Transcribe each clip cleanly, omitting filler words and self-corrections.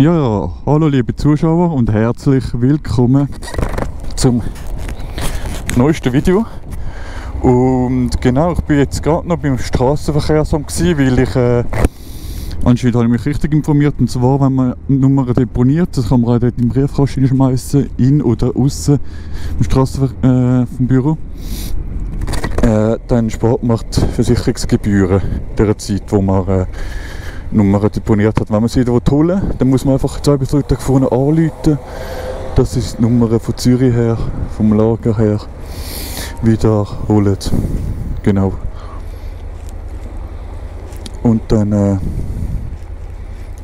Ja, hallo liebe Zuschauer und herzlich willkommen zum neuesten Video. Und genau, ich bin jetzt gerade noch beim Strassenverkehrsamt gewesen, weil ich anscheinend habe ich mich richtig informiert, und zwar, wenn man Nummern deponiert, das kann man auch dort im Briefkasten schmeißen, in oder außen im Strassenverkehr vom Büro, dann spart man die Versicherungsgebühren der Zeit, wo man Nummern deponiert hat. Wenn man sie wieder holen will, dann muss man einfach 2 bis 3 Tage vorne anrufen, dass sie die Nummern von Zürich her, vom Lager her, wieder holen. Genau. Und dann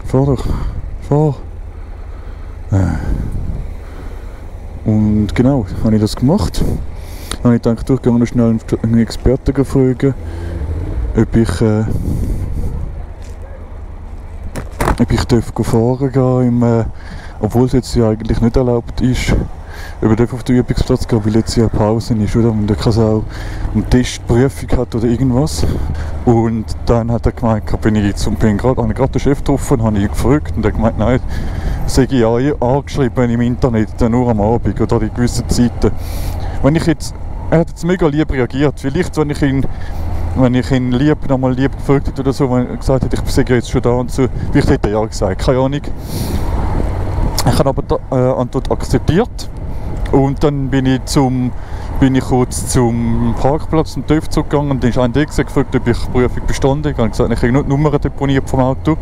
fahr doch. Und genau, habe ich das gemacht. Dann habe ich gedacht, ich gehe noch schnell einen Experten fragen, ob ich fahren gehen, obwohl es jetzt ja eigentlich nicht erlaubt ist, ob ich auf den Übungsplatz gehen, weil jetzt ja Pause ist, oder? Und er kann auch eine Testprüfung hat oder irgendwas. Und dann hat er gemeint, habe ich gerade den Chef getroffen, habe ich gefragt, und er hat gemeint, nein, sei ich ja angeschrieben im Internet, nur am Abend oder in gewissen Zeiten. Er hat jetzt mega lieb reagiert, vielleicht wenn ich ihn nochmal lieb gefragt hätte oder so, wenn er gesagt hätte, ich sei jetzt schon da und so, vielleicht hätte er ja gesagt, keine Ahnung. Ich habe aber die Antwort akzeptiert und dann bin ich kurz zum Parkplatz zum TÜV zugegangen, und dann ist ein der gefragt, ob ich die Prüfung bestanden habe. Ich habe gesagt, ich habe nur die Nummer deponiert vom Auto.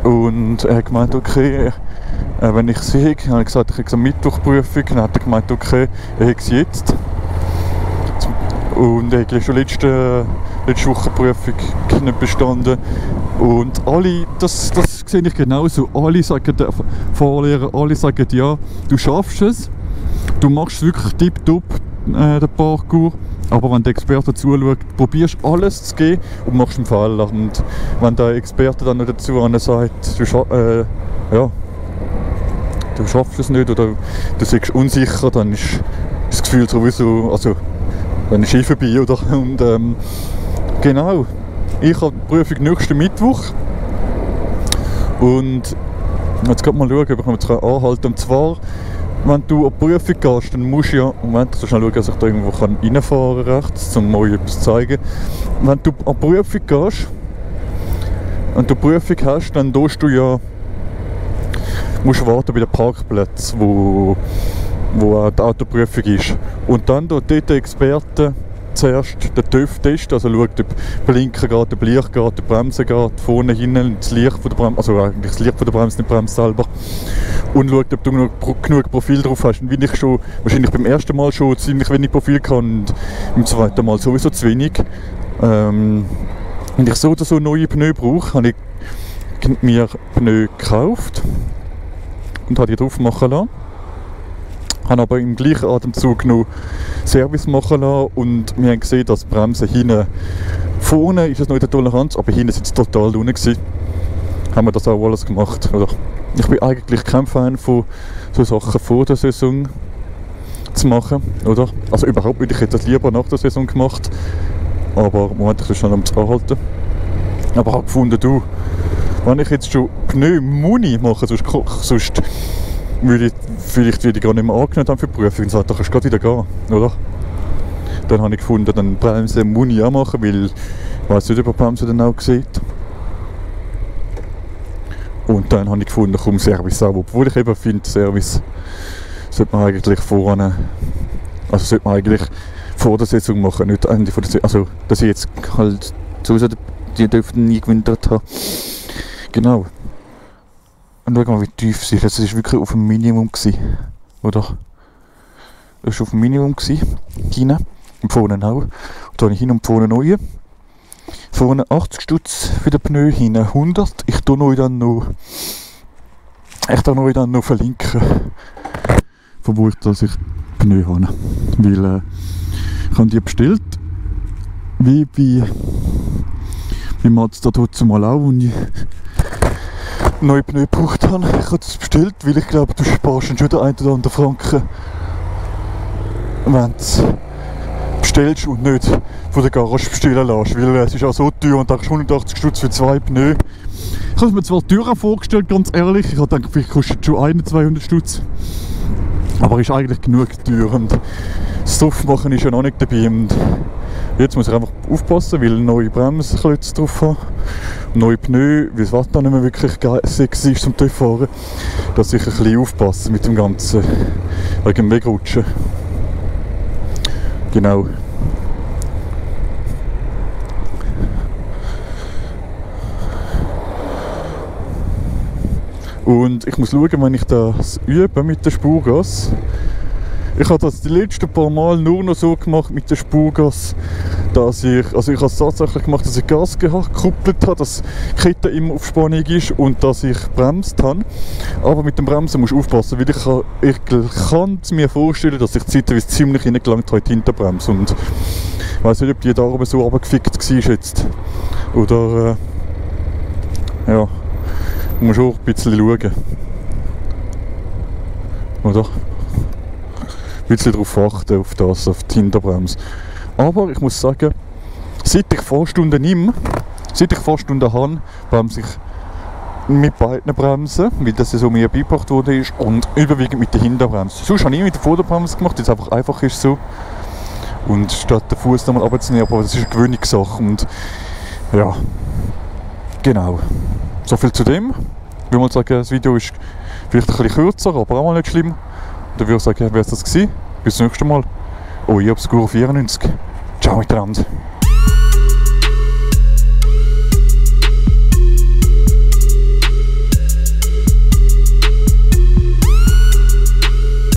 Und er hat gemeint, okay, wenn ich sie habe, habe ich gesagt, ich habe eine Mittwochprüfung, dann hat er gemeint, okay, er hat sie jetzt. Und ich habe schon letzte Woche die Prüfung nicht bestanden. Und alle, das sehe ich genauso, alle sagen, der Fahrlehrer, alle sagen, ja, du schaffst es, du machst es wirklich tipptopp, den Parkour, aber wenn der Experte zuschaut, probierst alles zu geben und machst einen Fehler. Und wenn der Experte dann noch dazu sagt, du schaffst es nicht oder du bist unsicher, dann ist das Gefühl sowieso, also dann ist vorbei, oder? Und genau, ich habe die Prüfung nächsten Mittwoch und jetzt mal schauen, ob ich mich anhalten kann. Und zwar, wenn du an die Prüfung gehst, dann musst du ja, Moment, so schnell schauen, dass ich da irgendwo reinfahren kann rechts, um euch etwas zu zeigen. Wenn du an die Prüfung gehst und du die Prüfung hast, dann musst du warten bei den Parkplätzen, wo die Autoprüfung ist. Und dann dort der Experte zuerst den TÜV-Test, also schaut, ob Blinken geht, ob Licht geht, ob Bremsen geht, vorne, hinten, das Licht von der Bremse, also eigentlich das Licht von der Bremse, nicht die Bremse selber. Und schaut, ob du genug Profil drauf hast. Und wie ich schon, wahrscheinlich beim ersten Mal schon ziemlich wenig Profil hatte und beim zweiten Mal sowieso zu wenig. Wenn ich so oder so neue Pneu brauche, habe ich mir Pneu gekauft und habe die drauf machen lassen. Habe aber im gleichen Atemzug noch Service machen lassen und wir haben gesehen, dass die Bremsen hinten, vorne ist es noch in der Toleranz, aber hinten sind sie total unten gewesen. Haben wir das auch alles gemacht. Oder? Ich bin eigentlich kein Fan von so Sachen vor der Saison zu machen, oder? Also überhaupt würde ich das lieber nach der Saison gemacht, aber Moment, ich will schnell anhalten. Aber ich habe gefunden, wenn ich jetzt schon Pneu Muni mache, sonst würde ich gar nicht mehr angenommen haben für die Prüfung, und sagte, da kannst du gerade wieder gehen, oder? Dann habe ich gefunden, dann Bremse Muni auch machen, weil ich weiss nicht, ob die Bremse dann auch sieht. Und dann habe ich gefunden, komm, Service auch, obwohl ich eben finde, Service sollte man eigentlich vor der Saison machen, nicht Ende der Saison, also dass ich jetzt halt die dürften nie gewinnt habe. Genau. Und schau mal, wie tief sie ist. Das war wirklich auf dem Minimum, oder? Das war auf dem Minimum, hinten und vorne auch. Und da habe ich hin und vorne neu. Vorne 80 Stutz für den Pneu, hinten 100. Ich tue euch dann noch verlinken, von wo ich die Pneu habe. Weil ich habe die bestellt, wie Mazda dazu mal auch, und ich neue Pneu gebraucht habe. Ich habe das bestellt, weil ich glaube, du sparst schon den 1 oder anderen Franken, wenn du es bestellst und nicht von der Garage bestellen lässt. Weil es ist auch so teuer und da hast du 180 Stutz für 2 Pneu. Ich habe mir zwar teurer vorgestellt, ganz ehrlich. Ich habe gedacht, vielleicht kostet schon 200 Stutz. Aber ist eigentlich genug teuer und das Draufmachen ist ja noch nicht dabei. Und jetzt muss ich einfach aufpassen, weil ich neue Bremsklötze drauf habe, neue Pneu, weil das Wetter nicht mehr wirklich sexy ist zum fahren, dass ich ein bisschen aufpasse mit dem Ganzen, wegen dem Wegrutschen. Genau. Und ich muss schauen, wenn ich das übe mit der Spurgas. Ich habe das die letzten paar Mal nur noch so gemacht mit der Spurgas, dass ich habe es tatsächlich gemacht, dass ich Gas gekuppelt habe, dass die Kette immer auf Spannung ist und dass ich bremst habe. Aber mit dem Bremsen musst du aufpassen, weil ich kann mir vorstellen, dass ich zeitweise ziemlich reingelangt habe in die Hinterbremse. Und ich weiss nicht, ob die da oben so runtergefickt war jetzt. Oder ja. Man muss auch ein bisschen schauen. Oder? Ein bisschen darauf achten, auf die Hinterbremse. Aber ich muss sagen, seit ich Fahrstunden nehme, seit ich Fahrstunden habe, bremse ich mit beiden Bremsen, weil das so mir beigebracht wurde und überwiegend mit der Hinterbremse. Sonst habe ich mit der Vorderbremse gemacht, weil es einfach ist so. Und statt den Fuß nochmal runterzunehmen, aber das ist eine Gewöhnungssache. Und ja, genau. So viel zu dem. Ich würde mal sagen, das Video ist vielleicht ein bisschen kürzer, aber auch mal nicht schlimm. Dann würde ich sagen, wäre es das gewesen. Bis zum nächsten Mal. Euer Obscuro 94. Ciao miteinander.